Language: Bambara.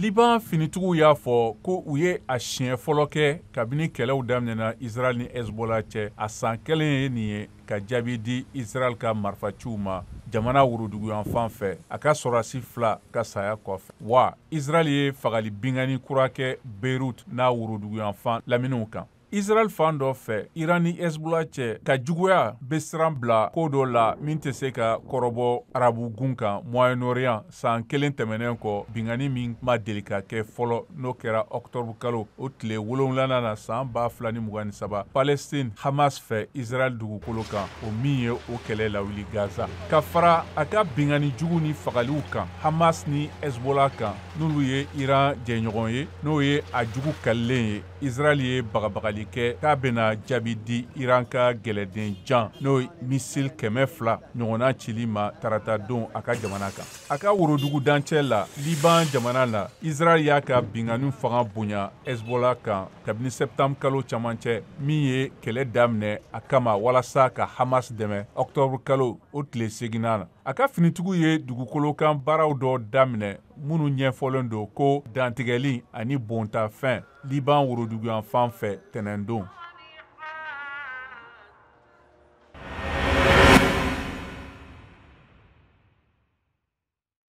Liban finitigiw y'a fɔ ko u ye a siɲɛ fɔlɔ kɛ kabini kɛlɛw daminɛna Israël ni Hezbollah cɛ, a san kelen ye nin ye, ka jaabi di Israël ka marifaciw ma jamana woroduguyanfan fɛ, a ka sɔrɔdasi 2 ka saya kɔfɛ. Wa Israël ye fagali binkanni kura kɛ Beyrouth n'a woroduguyanfan laminiw kan. Israël fan dɔ fɛ, Iran ni Hezbollah cɛ ka juguya bɛ siran bila ko dɔ la min tɛ se ka kɔrɔbɔ arabu gun kan Moyen-Orient san kelen tɛmɛnen kɔ, binkanni min ma deli ka kɛ fɔlɔ, n'o kɛra octobre kalo o tile 7nan na san 2023 Palestine Hamas fɛ Israël dugukolo kan, o min ye o kɛlɛ lawuli Gaza. Ka fara a ka binkanni jugu ni fagaliw kan Hamas ni Hezbollah kan, n'olu ye Iran jɛɲɔgɔn ye, n'o ye a jugu kalilen ye, Israël ye bagabagali kɛ k'a bɛna jaabi di Iran ka gɛlɛden jan, n'o ye missile 200 ɲɔgɔnna cili ma tarata don a ka jamana kan. A ka worodugu dancɛ la, Liban jamana la, Israël y'a ka binkanni fanga bonya Hezbollah kan kabini septembre kalo camancɛ, min ye kɛlɛ daminɛ a kama walasa ka Hamas dɛmɛ octobre kalo o tile 8nan na. A ka finitigiw ye dugukolo kan baaraw dɔ daminɛ minnu ɲɛfɔlen don ko dantigɛli ani bontafɛn Liban woroduguyanfan fɛ tɛnɛndon.